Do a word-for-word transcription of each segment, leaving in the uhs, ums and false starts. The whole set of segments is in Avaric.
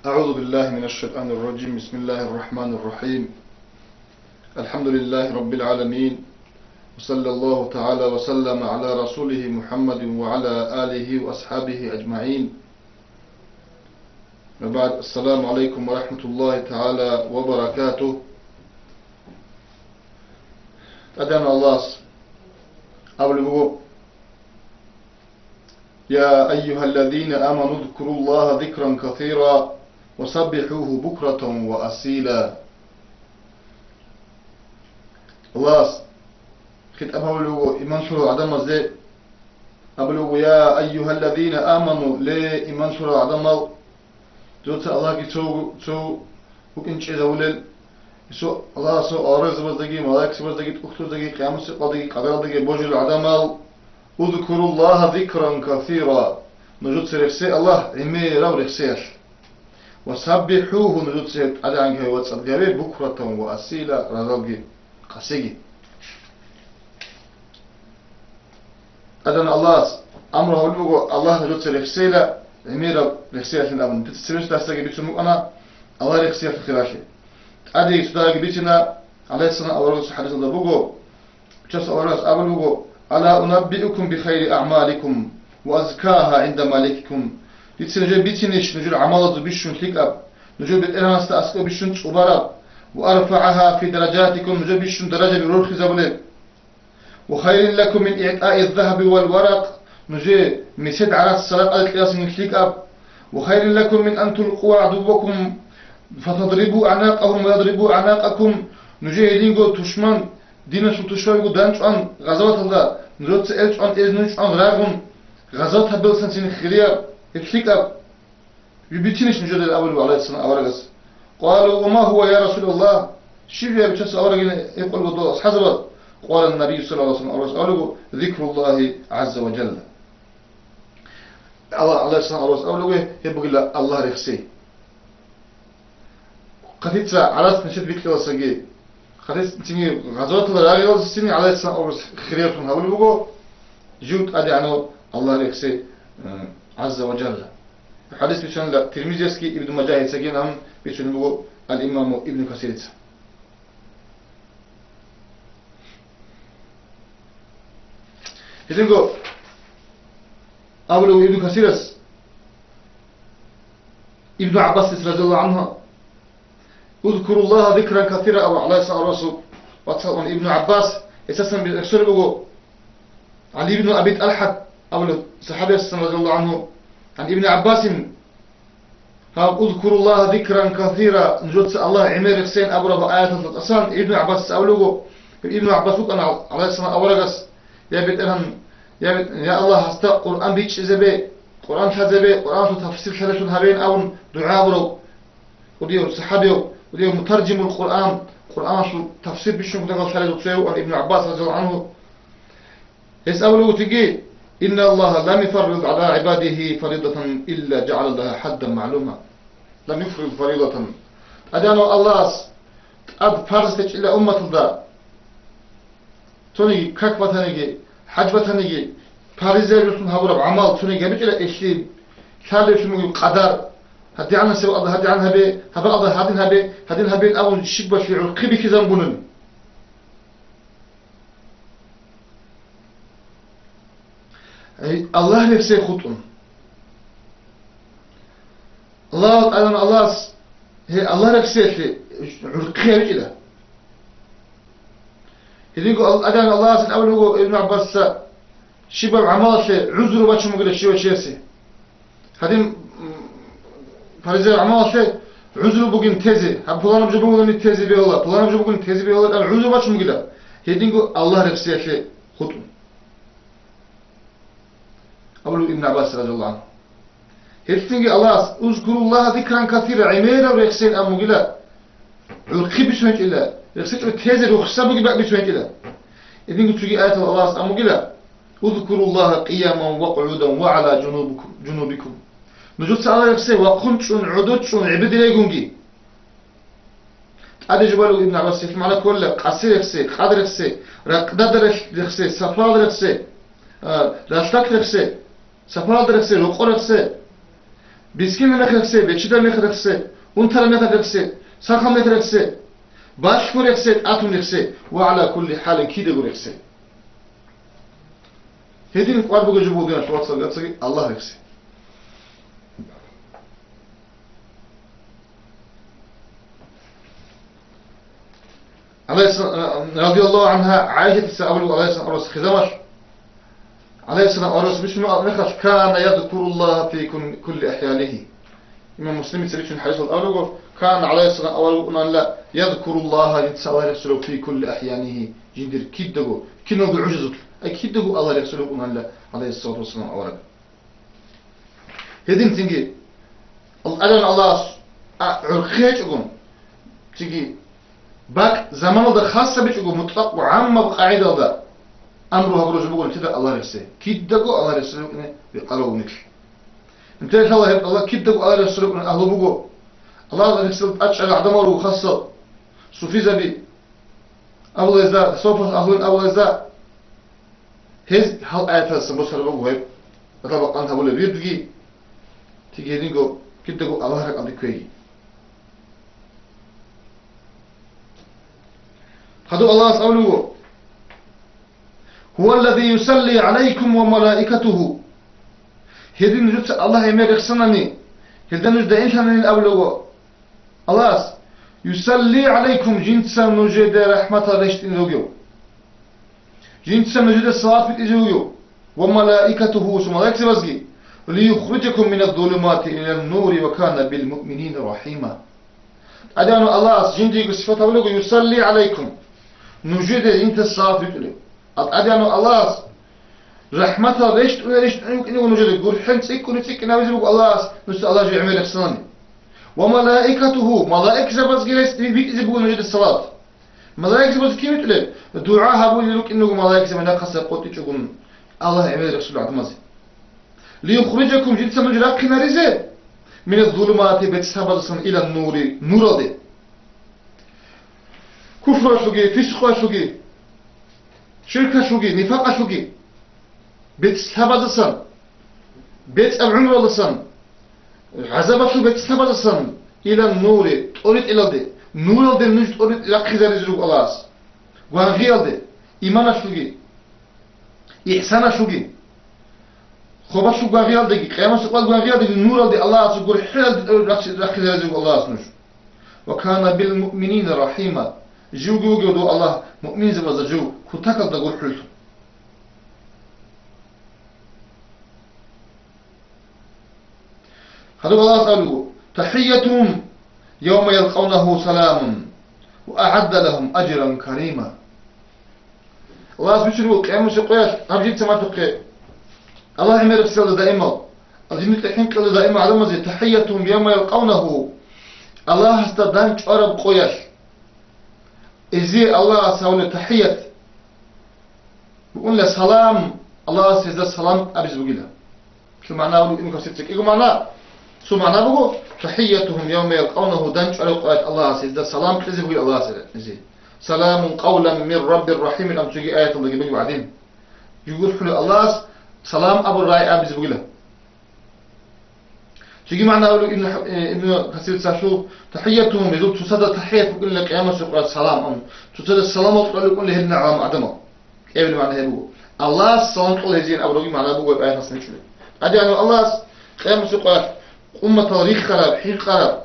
أعوذ بالله من الشيطان الرجيم. بسم الله الرحمن الرحيم. الحمد لله رب العالمين. وصلى الله تعالى وسلم على رسوله محمد وعلى آله وأصحابه أجمعين. وبعد، السلام عليكم ورحمة الله تعالى وبركاته. ТӀадегӀанав Аллагьас абулеб буго: يا أيها الذين آمنوا اذكروا الله ذكرا كثيرا وسبحوه بكرة وأصيلا. Аллагьас хитӀаб гьабулеб буго иман лъурал гӀадамазде, абулеб буго: يا أيها الذين آمنوا, ле, иман лъурал гӀадамал, Дуца Аллагьги цо, цо вукӀин чӀезавулел, Исо Аллагьасул аварагзабаздаги, малаикзабаздаги, тӀухьдуздаги, къиямасеб къоялдаги, къадаралдаги божулел гӀадамал, اذكروا الله ذكرا كثيرا, нужеца рехсе Аллагь гӀемераб рехсеялъ. وسبحوه, нужеца гьеб тӀадегӀанги гьабе ва цӀар гьабе, بكرة وأصيلا, радалги къасиги. ТӀадегӀанав Аллагьас амру гьабулеб буго Аллагь нужеца рехсейила, гӀемераб рехсеялъин абун. Дица цебесеб дарсдаги бицун букӀана Аллагь рехсеялъул хиралъи. ТӀадеги цодаги бицина, гӀалайгьиссалам аварагасул хӀадисалда буго, Чияс аварагас абулеб буго: ألا أنبئكم بخير أعمالكم وأزكاها عند مالككم. Дица нужее бицинищ нужер гӀамалазул бищун лъикӀаб, нужер БетӀергьанасда аскӀоб бищун цӀубараб, وأرفعها في درجاتكم, нужер бищун даражаби рорхизабулеб? وخير لكم من إعطاء الذهب والورق, нужее месед гӀарац садакъаде кьеялъин лъикӀаб. وخير لكم من أن تلقوا عدوكم فتضربوا أعناقهم ويضربوا أعناقكم, нужее гьединго тушман, диналъул тушманго данчӀван гъазаваталда, нужеца эр чӀван, эр нуж чӀван рагъун, гъазават гьабилсанцин хирияб, гьеб лъикӀаб. Бицинищ нужеда абулеб гӀалайгьиссалам аварагас. قالوا: وما هو يا رسول الله؟ Щиб я, Чияс аварагин, гьикъулеб буго дол асхӀабзабаз. قال النبي صلى الله عليه وسلم, аварагас абулеб буго: ذكر الله عز وجل. Аллагь, гӀалайгьиссалам аварагас абулеб буго, гьеб бугила Аллагь рехсей. Хадица гӀарац нилъеда бикьиласаги, хадиц цинги гъазаваталда рагъиялдасаги гӀалайгьиссалам аварагас хирияблъун гьабулеб буго жив ТӀадегӀанав Аллагь рехсей, э, гӀазза ва жалла. ХӀадис бицунила Тирмизиясги Ибн Мажагьицаги, гьанже бицунеб буго ал-Имаму Ибн Касирица. Гьединго абулеб Ибн Касирас Ибн ГӀаббасица, радияллагьу гӀангьу, اذكروا الله ذكرا كثيرا абун, гӀалайгьиссалам аварагасул вацал ун Ибн ГӀаббас, гьесдасан рехсолеб буго ГӀали ибн Аби ТӀалхӀат абулеб сахӀабиясдасан, радияллагьу гӀангьу, عن ابن عباس, гьаб اذكروا الله ذكرا كثيرا, нужеца Аллагь гӀемер рехсейин абураб аяталда тӀасан Ибн ГӀаббасица абулеб буго, Ибн ГӀаббас вукӀана гӀалайгьиссалам аварагас: Я БетӀергьан, я БетӀ-, я Аллагь, гьасда Къуръан бичӀчӀизабе, Къуръан лъазабе, Къуръаналъул тафсир лъалеллъун гьабейин абун дугӀа гьабурав кӀудияв сахӀабияв, кӀудияв мутаржимул Къуръан, Къуръаналъул тафсир бищун кутакалъ лъалев цояв вукӀана Ибн ГӀаббас, радияллагьу гӀангьу. Гьес абулеб буго цоги: إن الله لم يفرض على عباده فريضة إلا جعل لها حدا معلوما. لم يفرض فريضة. ТӀадегӀанав Аллагьас тӀад парз гьечӀила умматалда, цониги как батаниги, хӀаж батаниги, паризаябилъун гьабураб гӀамал цониги гьабичӀила, гьелъие лъалеб бугеб къадар, гьадигӀанасеб алда гьадигӀан гьабе, гьаб алда гьадин гьабе, гьадин гьабейин абун щибалъе гӀурхъи бихьизабун бугин. Гьей, Аллагь рехсей хутӀун. Аллагь ТӀадегӀан Аллагьас, гьей, Аллагь рехсеялъе гӀурхъи гьабичӀила. Гьединго Ал-, ТӀадегӀан Аллагьас абулеб буго Ибн ГӀаббасица, щибаб гӀамалалъе гӀузру бачун бугила щивав чиясе. Гьадин, м, паризаяб гӀамалалъе гӀузру бугин тезе, гьаб пуланаб жо бугони тезе бегьула, пуланаб жо бугони тезе бегьула, гӀузру бачун бугила, гьединго Аллагь рехсеялъе хутӀун. Абулеб Ибн ГӀаббас, радияллагьу гӀангьу. Гьелъинги Аллагьас: اذكروا الله ذكرا كثيرا, гӀемераб рехсейин абун бугила, гӀурхъи бицунчӀила, рехсечӀого тезе рухсат бугеб бакӀ бицунчӀила. Гьединго цоги аяталда Аллагьас абун бугила: اذكروا الله قياما وقعودا وعلى جنوبكم, جنوبكم. Нужеца Аллагь рехсе вахъун чӀун, гӀодор чӀун, гӀибадат гьабугунги. ТӀаде жубалев Ибн ГӀаббас, гьелъул магӀна ккола къаси рехсе, къад рехсе, ракъдада рехсе, сапаралда рехсе, а, ралъдалъ рехсе, сапаралда рехсе, рокъор рехсе. Бискинаб мехалъ рехсе, бечедаб мехалъ рехсе, унтараб мехалъ рехсе, сахаб мехалъ рехсе, балъго рехсе, тӀатун рехсе ва гӀала кулли хӀалин кидаго рехсе. Гьедин кӀвар бугеб жо буго, диналъул вацал, гьацаги Аллагь рехсе. ГӀалайгьиссалам, э, радияллагьу гӀангьа, ГӀайшатица абулеб, гӀалайгьиссалам аварагас хизамалъ, гӀалайгьиссалам аварагас бицунеб мехалъ, «Кана язкуруллагьа фи кун-, кулли ахӀянигьи». Имам Муслимица бицунеб хӀадисалда абулеб буго, «Кана гӀалайгьиссалам авараг вукӀунаанила язкуруллагьа», жинца Аллагь рехсулев, «фи кулли ахӀянигьи», жиндир кидаго, киналго гӀужазулъ, ай кидаго Аллагь рехсулев вукӀунаанила гӀалайгьиссалату вассалам авараг. Гьединцинги, Ал-, ТӀадегӀан Аллагьас, а, гӀурхъи гьечӀогун, цинги бакӀ заманалда хасабичӀого, мутӀлакъ ва гӀаммаб къагӀидалда амру гьабураб жо буго нилъеда Аллагь рехсе. Кидаго Аллагь рехсарав вукӀине рекъарал вугилан. Нилъеда лъала гьеб Аллагь, кидаго Аллагь рехсарав вукӀине агьлу буго. Аллагь рехсарал тӀадчӀарал гӀадамал руго хасал, суфизаби, абулезда, тасаввуфалъул агьлуян абулезда, гьез гьал аяталдасан босараб буго гьеб, гьадаб бакъан гьабулеб вирдги, цинги гьединго кидаго Аллагь ракӀалде кквеги. Хадуб Аллагьас абулеб буго: «Гьуваллази юсалли гӀалайкум ва малаикатугьу». Гьедин нужеца Аллагь гӀемер рехсанани, гьелда нуж дайинлъананин абулеб буго. Аллагьас: «Юсалли гӀалайкум», жинца нужеда рахӀматал рещтӀине вугев. Жинца нужеда салават битӀизе вугев. «Ва малаикатугьу», цо малаикзабазги: «Лиюхрижакум миназ-зулумати илан-нури ва кана бил-муъминина рахӀима». ТӀадегӀанав Аллагьас жиндиего сипат гьабулего: «Юсалли гӀалайкум», нужеда жинца салават битӀулев. А ТӀадегӀанав Аллагьас рахӀматал рещтӀуна, рещтӀунев вукӀине вуго нужеда, гурхӀел цӀикӀкӀуни цӀикӀкӀинабизе буго Аллагьас, нужеца Аллагь жив гӀемер рехсанани. «Ва малаикатугьу», малаикзабазги рес-, битӀизе буго нужеда салават. Малаикзабаз кин витӀулеб? ДугӀа гьабулел рукӀин руго малаикзаби нахъаса къотӀичӀогун Аллагь гӀемер рехсулел гӀадамазе. «Лиюхрижакум», жинца нуж рахъинаризе, «миназ-зулумати», бецӀлъабаздасан, «илан-нури», нуралде. Куфралъуги, фискъалъуги, ширкалъуги, нифакъалъуги, бецӀлъабаздасан, бецӀаб гӀумруялдасан, гӀазабалъул бецӀлъабаздасан, «илан-нури», тӀоритӀелалде, нуралде нуж тӀоритӀ рахъизаризе руго Аллагьас, гвангъиялде, иманалъулги, ихсаналъулги, хобалъул гвангъиялдеги, къиямасеб къоялъ гвангъиялдеги нуралде, Аллагьасул гурхӀелалде тӀоритӀ рахъи-, рахъизаризе руго Аллагьас нуж. «Ва кана бил-муъминина рахӀима», живги вугев дов Аллагь муъминзабазда жив кутакалда гурхӀуллъун. Хадуб Аллагьас абулеб буго: «ТахӀиятугьум явма ялкъавнагьу саламун, ва агӀадда лагьум ажран карима». Аллагьас бицунеб буго къиямасеб къоялъ гьаб жинца мартухъе, Аллагь гӀемер рехсиялда даимал, жиндир хӀинкъиялда даимал гӀадамазе: «ТахӀиятугьум явма ялкъавнагьу», Аллагьасда дандчӀвараб къоялъ гьезие Аллагьас гьабулеб тахӀият букӀунила салам, Аллагьас гьезда салам абизе бугила. Цо магӀна гьабулеб Ибн Касирца кӀиго магӀна. Цо магӀна буго: «ТахӀиятугьум явма ялкъавнагьу», дандчӀвараб къоялъ Аллагьас гьезда салам кьезе бугила Аллагьас гьезие. «Саламун къавлан мир Раббир рахӀимин», абун цоги аяталдаги бугеб гӀадин. Жив гурхӀулев Аллагьас салам абун рагӀи абизе бугила. Цоги магӀна гьабулеб Ибн Хаб-, э, Ибн Касирцалъул: «ТахӀиятугьум», гьезул цоцазда тахӀият букӀунила къиямасеб къоялъ салам абун, цоцазда саламал кьолел рукӀунила гьединал гӀадамал. КӀиабилеб магӀна гьеб буго. Аллагьас салам кьола гьезие абураги магӀна буго гьеб аяталъ гьечӀолеб. ТӀадегӀанав Аллагьас къиямасеб къоялъ умматал риххараб, хӀинкъараб,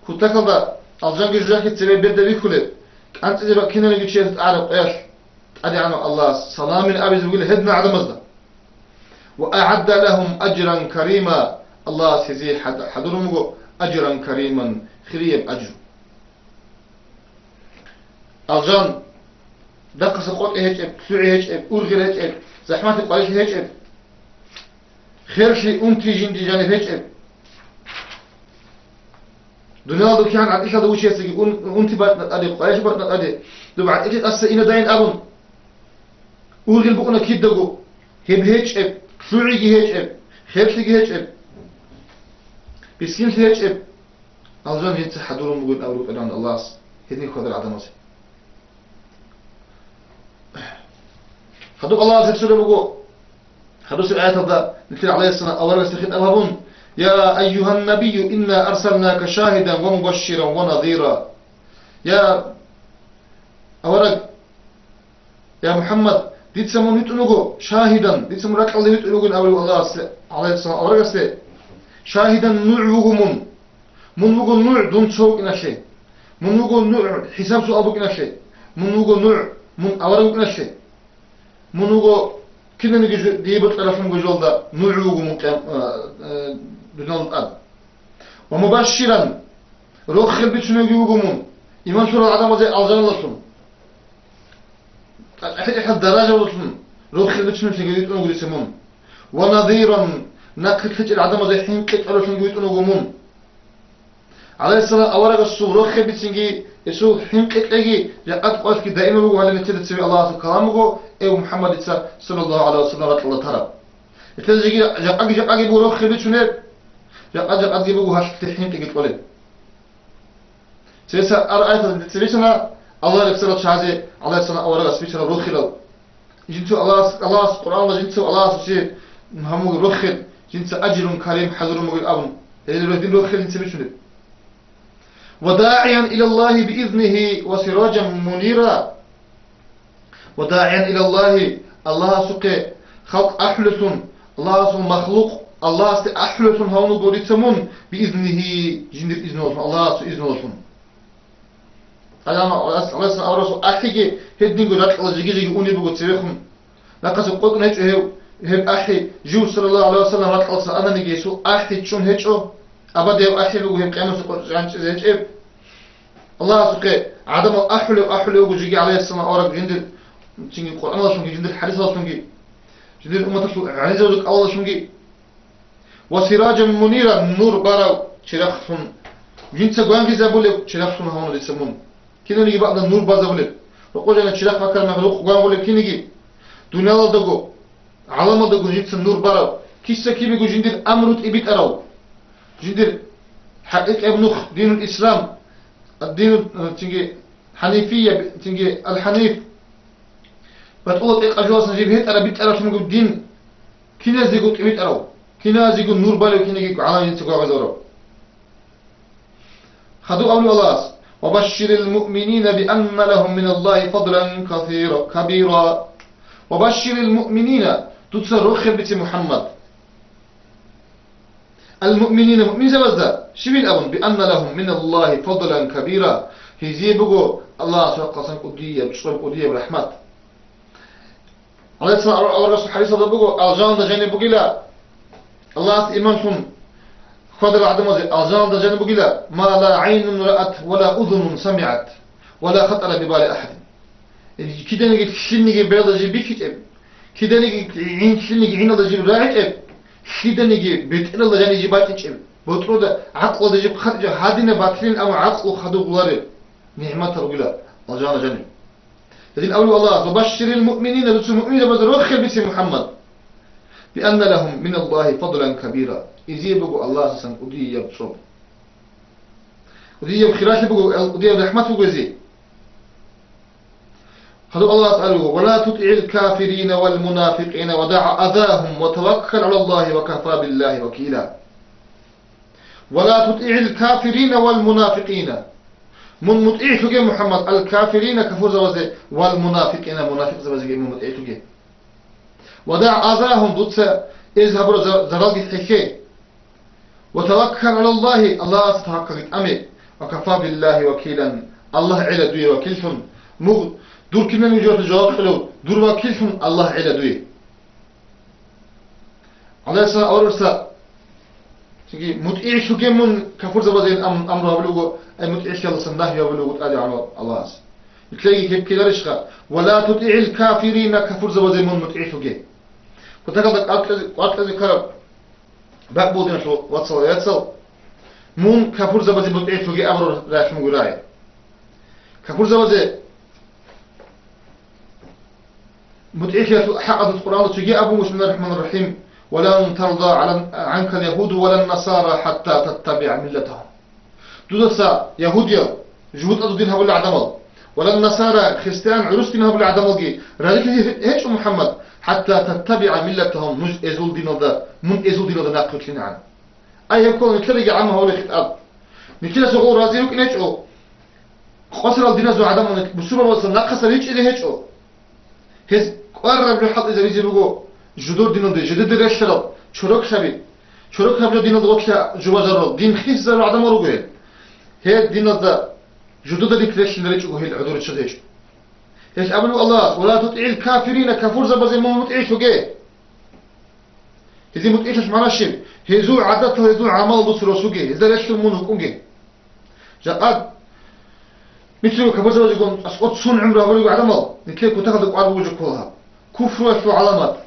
кутакалда алжанги жужахъги цебе берда бихьулеб, кӀанцӀизе бакӀ киналниги чиясда тӀагӀараб къоялъ ТӀадегӀанав Аллагьас саламин абизе бугила гьединал гӀадамазда. «Ва агӀадда лагьум ажран карима», Аллагьас гьезие хӀад-, хӀадурун буго ажран кариман, хирияб ажру. Алжан, дагьаб къотӀи гьечӀеб, лъугӀи гьечӀеб, ургъел гьечӀеб, захӀмалъи къварилъи гьечӀеб, херлъи, унти жинди жаниб гьечӀеб. Дуниялалда кигӀан гӀатӀилъалда вучиясеги ун-, унти батӀна тӀаде, къварилъи батӀна тӀаде, доб гӀатӀилъи тӀаса инадайин абун, ургъел букӀуна кидаго, гьеб гьечӀеб, лъугӀиги гьечӀеб, херлъиги гьечӀеб, бискинлъи гьечӀеб. Алжан жинца хӀадурун бугин абулеб ТӀадегӀан Аллагьас гьедин хьвадар гӀадамазе. Хадуб Аллагьас гьеб сураб буго, хадусеб аяталда нилъер гӀалайгьиссалам аварагасда хитӀаб гьабун, يا أيها النبي إنا أرسلناك شاهدا ومبشرا ونذيرا. Я авараг, я МухӀаммад, дица мун витӀун вуго шагьидан, дица мун ракьалда витӀун вугин абулев Аллагьасе, гӀалайгьиссалам, аварагасе, шагьидан нугӀ вуго мун. Мун вуго нугӀ дун цо вукӀиналъе. Мун вуго нугӀ хӀисаб-суал букӀиналъе. Мун вуго нугӀ мун авараг вукӀиналъе. Мун вуго кинаниги жо-, дие бокьаралъун бугелда нугӀ вуго мун къиям-, а, а, дуниялалда тӀад. Ва мубашширан, рохел бицуневги вуго мун, иман лъурал гӀадамазе алжаналъун, тӀатӀахӀи-тӀехӀел даражаялъун рохел бицуневлъиги витӀун вуго дица мун. Ва назиран, нахъе ккечӀел гӀадамазе хӀинкъи тӀолелъунги витӀун вуго мун. ГӀалайгьиссалам аварагасул рохел бицинги, гьесул хӀинкъи кьеги, жакъа къоялъги даимаб буго гьале нилъеда цеве Аллагьасул калам буго, эв МухӀаммадица, саллаллагьу гӀалайгьи ва саллам, ракьалда тараб. Нилъеда жеги жакъаги-жакъаги буго рохел бицунеб, жакъа-жакъаги буго гьалъулъе хӀинкъиги кьолеб. Цеса ар аяталда цебе бицана Аллагьасул рехсарал чагӀазе, гӀалайгьиссалам аварагас бицарал рохелал. Жинцав Аллагьас, Аллагьас Къуръаналда жинцав Аллагьасул гьамул рохел, жинца ажрун карим хӀазурун бугел абун, гьеле дин рохел жинца бицунеб. وداعيا إلى الله بإذنه وسراجا منيرا. وداعيا إلى الله, Аллагьасухъе халкъ ахӀулелъун, Аллагьасул махлукъ Аллагьасде ахӀулелъун гьавун вуго дица мун, بإذنه, жиндир изнулъун, Аллагьасул изнулъун. Гьале гӀалайгьиссалам аварагасул ахӀиги гьединго ракьалда жеги-жеги унеб буго цевехун. Нахъаса къотӀун гьечӀо гьев, гьеб ахӀи, жив, саллаллагьу гӀалайгьи ва саллам, ракьалдаса ананиги, гьесул ахӀи чӀун гьечӀо, абадияб ахӀи буго гьеб, къиямасеб къо-, гӀанчӀизе гьечӀеб. Аллагьасухъе гӀадамал ахӀулев, ахӀулев вуго жеги гӀалайгьиссалам авараг жиндир, цинги Къуръаналъунги, жиндир хӀадисалъунги, жиндир умматалъул гӀалимзабазул кӀалалъунги. وسراجا منيرا, нур барав чирахълъун, жинца гвангизабулев чирахълъун гьавуна дица мун. Киналниги бакӀда нур базабулеб, рокъов жанив чирахъ бакараб мехалъ рукъ гвангулеб киниги, дуниялалдаго, гӀаламалдаго жинца нур барав, киса-кибего жиндир амру тӀибитӀарав, жиндир хӀакъикъияб нух, динул ислам, ад-дину, цинги хӀанифия, цинги ал-хӀаниф, батӀулаб тӀекъаб жоялдасан жиб гьетӀараб битӀаралъун бугеб дин, киназего тӀибитӀарав, киназего нур балев киниги гӀалам жинца гвангизавурав. Хадуб абулеб Аллагьас: وبشر المؤمنين بأن لهم من الله فضلا كثيرا كبيرا. وبشر المؤمنين, дуца рохел бице, МухӀаммад. Ал-муъминина, муъминзабазда щибин абун, بأن لهم من الله فضلا كبيرا, гьезие буго Аллагьасул рахъалъан кӀудияб, чӀван кӀудияб рахӀмат. ГӀалайгьиссалам аварагасул хӀадисалда буго, алжаналда жаниб бугила, Аллагьасда иман лъун хьвадал гӀадамазе алжаналда жаниб бугила, ما لا عين رأت ولا أذن سمعت ولا خطر ببال أحد. Киданиги лъилниги бералда жиб бихьичӀеб, киданиги гӀин-, лъилниги гӀиналда жиб рагӀичӀеб, лъиданиги бетӀералда жаниб жиб бачӀичӀеб, ботӀрода гӀакълалда жиб хъатӀичӀеб, гьадинаб батилин абун гӀакълу хадуб гьарулареб нигӀматал ругила алжаналда жаниб. Гьедин абулеб Аллагьас: وبشر المؤمنين, дуца муъминзабазда рохел бице, МухӀаммад, بأن لهم من الله فضلا كبيرا, гьезие буго Аллагьасдасан кӀудияб цӀоб. КӀудияб хиралъи буго, кӀудияб рахӀмат буго гьезие. Хадуб Аллагьас абулеб буго: ولا تطع الكافرين والمنافقين ودع أذاهم وتوكل على الله وكفى بالله وكيلا. ولا تطع الكافرين والمنافقين. Мун мутӀигӀлъуге, МухӀаммад, ал-кафирина, кафурзабазе, вал-мунапикъина, мунапикъзабазеги мун мутӀигӀлъуге. ودع أذاهم, дуца эз гьабураб за-, заралги хӀехье. وتوكل على الله, Аллагьасда таваккалги тӀаме. وكفى بالله وكيلا, Аллагь гӀела дуе вакиллъун. Мугъ дур кинаб жоялъе жаваб кьолев дур вакиллъун Аллагь гӀела дуе. ГӀалайгьиссалам аварагасда, цинги, мутӀигӀлъуге мун кафурзабазейин ам-, амру гьабулеб буго, ай мутӀигӀлъиялдасан нагьи гьабулеб буго ТӀадегӀанав Аллагьас. Нилъееги гьеб ккеларищха: ولا تطع الكافرين, кафурзабазе мун мутӀигӀлъуге. Кутакалда кӀвар-, кӀвар кьезе ккараб бакӀ буго, диналъул вацал ва яцал, мун кафурзабазе мутӀигӀлъуге абураб рахӀмугурай. Кафурзабазе мутӀигӀлъиялъул хӀакъалъулъ Къуръаналда цоги абун буго: بسم الله الرحمن الرحيم. ولن ترضى على، عنك اليهود ولا النصارى حتى تتبع ملتهم. Дудаса ягьудиял, жугьутӀазул дин гьабулел гӀадамал, ولا النصارى, христиан, гӀурус дин гьабулел гӀадамалги разилъи гьечӀо, МухӀаммад, حتى تتبع ملتهم, нуж эзул диналда, мун эзул диналда нахъвилълъинегӀан. Ай, гьеб ккола нилъедаги гӀамма гьабулеб хитӀаб. Нилъеда гъол рази рукӀине гьечӀо. Къосарал диназул гӀадамал бусурбабазда нахъаса ричӀчӀизе гьечӀо. Гьез кӀвараб жо хӀалтӀизабизе буго жидер диналде, жидеда релълъарал чороклъаби, чороклъаб жо диналда гъорлъа жубазарал, дин хисизарал гӀадамал руго гьел. Гьел диналда жидеда рилълъине ричӀого гьел гӀодор риччазе гьечӀо. Гьелъ абулеб Аллагьас: «Ва ла тутигӀил кафирина», кафурзабазе мун мутӀигӀлъуге. Гьезие мутӀигӀлъиялъ магӀна щиб? Гьезул гӀадатал, гьезул гӀамалал дуца росуге, гьезда релълъун мун вукӀунге. Жакъа нилъего кафурзабазегун аскӀор цун гӀумру гьабулего гӀадамал, нилъер кутакалда кӀвар буго жо ккола гьаб. Куфруялъул гӀаламат,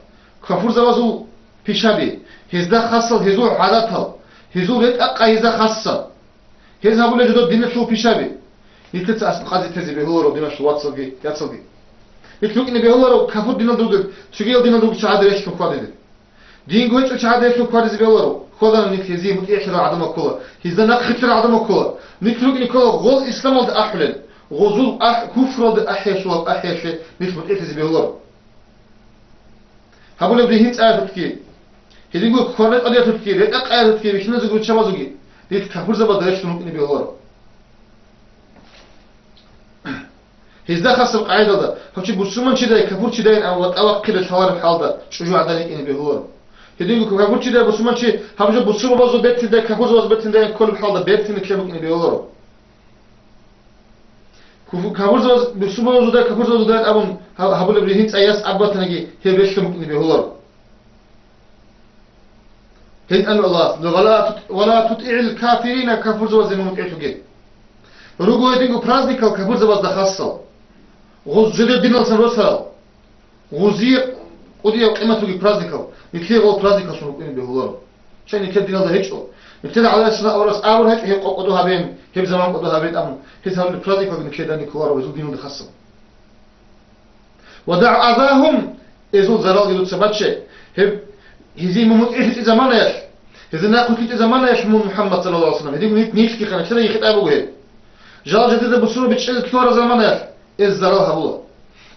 кафурзабазул пишаби, гьезда хасал гьезул гӀадатал, гьезул ретӀа-къай гьезда хасал. Гьез гьабулел жо диналъул пишаби. Нилъеца аскӀоб къазе тезе бегьуларо диналъул вацалги, яцалги. Нилъ рукӀине бегьуларо кафур диналда ругел, цогиял диналда ругел чагӀаде релълъун хьвадизе. Динго гьечӀо чагӀаде релълъун хьвадизе бегьуларо. Хьвадана нилъ гьезие мутӀигӀлъарал гӀадамал ккола, гьезда нахъ хилълъарал гӀадамал ккола. Нилъ рукӀине ккола гъол исламалда ахӀулел, гъозул ахӀ-, куфралда ахӀиялъул ахӀиялъе нилъ мутӀигӀлъизе бегьуларо. Гьабулеб ригьин цӀаялъулъги, гьединго кваракьалиялъулъги, ретӀа-къаялъулъги, бихьиназеги руччабазеги, нилъ кафурзабазда релълъун рукӀине бегьуларо. Гьезда хасаб къагӀидалда, гьав чи бусурманчидай кафурчидайин абун ватӀа вахъине лъалареб хӀалда чӀужугӀадан йикӀине бегьуларо. Гьединго кафурчидай бусурманчи гьаб жо бусурбабазул бертидай, кафурзабазул бертидайин кколеб хӀалда бертине кколеб букӀине бегьуларо. Куф-, кафурзабаз-, бусурбабазда, кафурзабазда абун гьаб-, гьабулеб ригьин цӀаяс аббатанаги гьеб релълъун букӀине бегьуларо. Гьел абуна Аллагьас: «Ва ла тут-, ва ла тутигӀил кафирина», кафурзабазе мун мутӀигӀлъуге. Руго гьединго праздникал кафурзабазда хасал, гъоз жидер диналдасан росарал. Гъозие кӀудияв къимат бугеб праздникал, нилъее гъол праздникаллъун рукӀине бегьуларо. Щай нилъер диналда гьечӀо? Нилъеда гӀалайгьиссалам аварагас абур гьечӀо гьеб къо-, кӀодо гьабеян, гьеб заман кӀодо гьабеян, амма гьез гьабулеб праздникалги нилъеда кколаро, гьезул диналда хасаб. «ВадагӀ азагьум», гьезул заралги дуца бачча, гьеб гьезие мун мутӀигӀлъичӀеб заманаялъ, гьезда нахъ хилчӀеб заманаялъ мун, МухӀаммад саллаллагьу гӀалайгьи ва саллам, гьедин нилъги ханатира хитӀаб буго гьеб. Жал жидеда бусурбаби чӀезе лъугьараб заманаялъ, Эз зарал гьабула,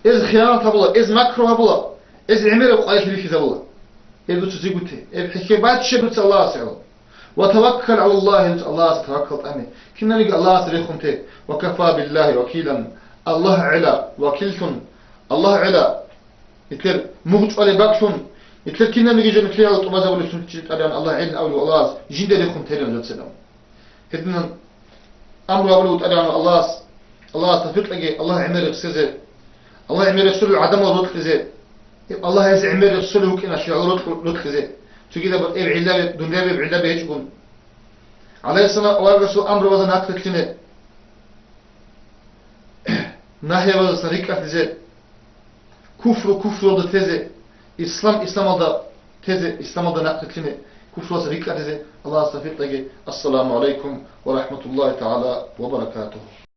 эз хиянат гьабула, эз макру гьабула, эз гӀемераб къварилъи бихьизабула. Эб дуца зигуте, эб хӀехье бачча дуца Аллагьасе гӀоло. «Ва таваккал гӀала Аллагь», дуца Аллагьасе таваккал тӀаме. Киналниги Аллагьасе рехун те. «Ва кафа биллагьи вакилан», Аллагь гӀела вакиллъун, Аллагь гӀела нилъер мугъ чӀвалеб бакӀлъун, нилъер киналниги жо нилъее гьалаб тӀубазабулеб сунтчи тӀадегӀан Аллагь гӀелин авлу Аллагьас жинда рехун терилан жацилан. Гьединан амру гьабулев вутӀаригӀан Аллагьас, Аллагьас тавфикъ кьеги, Аллагь гӀемер рехсезе, Аллагь гӀемер рехсулел гӀадамал рокьизе, Аллагь гьез гӀемер рехсулев вукӀиналъе гьал рокь-, рокьизе, цогидаб эб гӀиллаби, дунъябияб гӀиллаби гьечӀогун. ГӀалайгьиссалам аварагасул амру база нахърилълъине, нагьи базасан рикӀкӀалъизе, куфру куфруялда тезе, ислам исламалда тезе, исламалда нахърилълъине, куфруялдаса рикӀкӀалъизе Аллагьас тавфикъ кьеги. Ассаламу гӀалайкум ва рахӀматуллагьи тагӀала ва баракатугьу.